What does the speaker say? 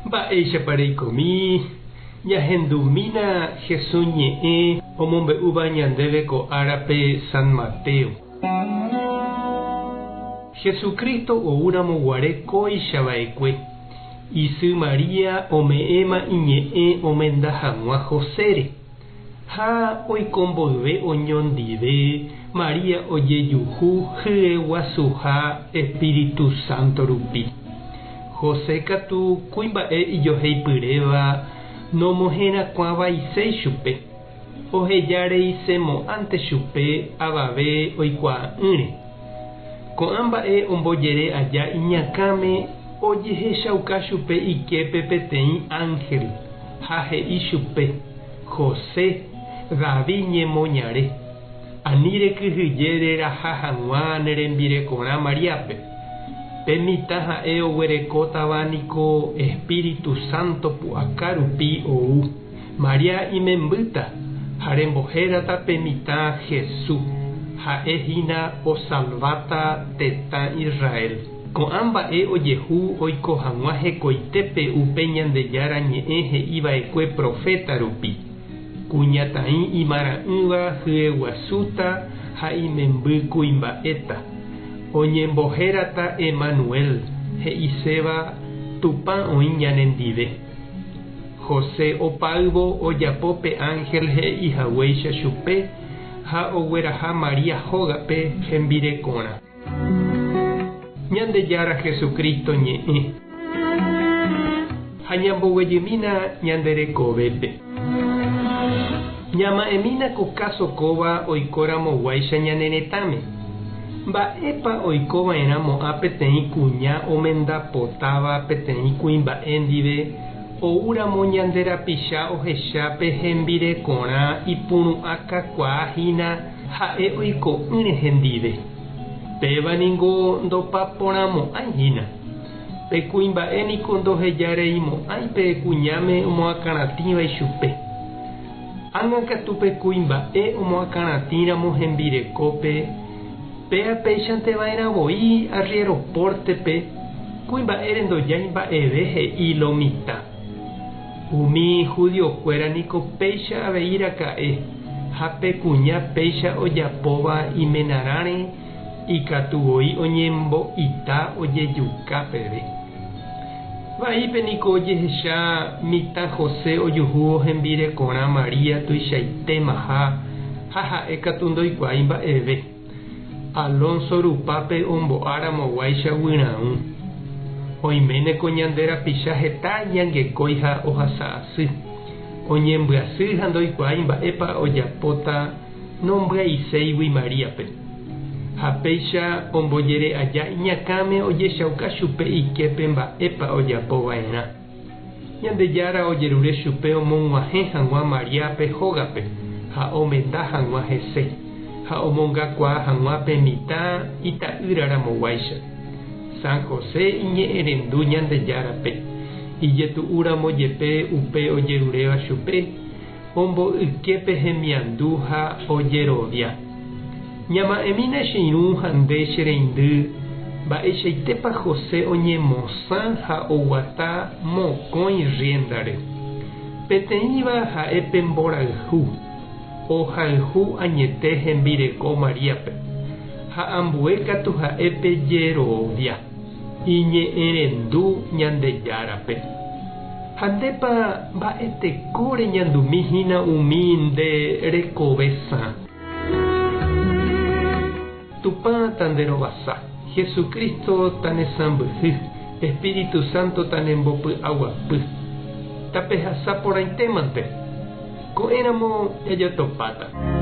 Mba'éichapa reikomi? Ñahendumína Jesús ñe'ẽ omombe'úva ñandéve ko árape San Mateo. Jesucristo oúramo guare kóicha va'ekue, isy María ome'ẽma iñe'ẽ omenda hag̃ua Josére. Ha oiko mboyve oñondive, María ojejuhu hyeguasuha Espíritu Santo rupi. José katu kuimba'e ijoheipyréva nomoherakuãvaiséi chupe, oheja reisemo'ãnte chupe avave oikuaa'ỹre. Ko'ã mba'e ombojere aja iñakãme ojehechauka chupe iképe peteĩ ánhel ha he'i chupe, José, David ñemoñare, ani rekyhyje reraha hag̃ua ne rembirekorã Maríape. Pe mitã ha'e oguerekótava niko Espíritu Santo pu'aka rupi ou. María imembýta ha rembohérata pe mitã Jesús, ha'e hína osalváta tetã Israel. Ko'ã mba'e ojehu oiko hag̃ua hekoitépe upe Ñandejára Ñe'ẽ he'iva'ekue proféta rupi, Kuñataĩ imarã'ỹva hyeguasúta ha imemby kuimba'éta, oñembohérata Emanuel, he'iséva Tupã oĩ ñanendive. José opáyvo ojapo pe ánhel he'ihaguéicha chupe ha ogueraha María hógape hembirekorã. Ñandejára Jesucristo ñe'ẽ. Ha ñamboguejymína ñande rekovépe. Ñama'ẽmína ko káso kóva oikoramoguáicha ñane retãme. Mba'épa oikova'erãmo'ã peteĩ kuña omendapotáva peteĩ kuimba'e ndive oúramo ñande rapicha ohecha pe hembirekorã ipuru'ã kakuaa hína ha'e oiko'ỹre hendive? Péva ningo ndopaporãmo'ãi hína. Pe kuimba'e niko ndohejareimo'ãi pe kuñáme omoakãratĩva ichupe. Ág̃a katu pe kuimba'e omoakãratĩramo hembirekópe, péa péichante va'erã voi arriéro pórtepe, kuimba'ére ndojái mba'eve he'i lo mitã. Umi judiokuéra niko péicha avei raka'e, ha pe kuña péicha ojapóva imenarãre ikatu voi oñembo'ita ojejuka peve. Vaípe niko ojehecha mitã José ojuhúvo hembirekorã María tuichaitémaha ha ha'e katu ndoikuaái mba'eve. Alonso rupápe ombo'áramoguáicha guyraũ. Oiméne ko ñande rapicha heta iñangekói ha ohasa asy. Oñembyasy ha ndoikuaái mba'épa ojapóta nombyaiséigui Maríape. Ha péicha ombojere aja iñakãme ojechauka chupe iképe mba'épa ojapo va'erã. Ñandejára ojerure chupe omog̃uahẽ hag̃ua Maríape hógape ha omenda hag̃ua hese, ha omongakuaa hag̃ua pe mitã ita'ýra ramoguáicha. San José iñe'ẽrendu Ñandejárape, ijetu'úramo jepe upe ojeruréva chupe, Omboyke pe hemiandu ha ojerovia. Ñama'ẽmína che irũ ha nde che reindy, mba'eichaitépa José oñemosã ha oguata mokõi rriéndare. Peteĩva ha'e pe mborayhu, ohayhu añete hembireko Maríape, ha ambue katu ha'e pe jerovia, iñe'ẽrendu Ñandejárape. Ha ndépa mba'eteko reñandumi hína umi nde rekove sã? Tupã tanderovasa, Jesucristo tanesãmbyhy, Espíritu Santo tanembopy'aguapy. Tapehasa porãitémante. Ko'ẽramo jajotopáta.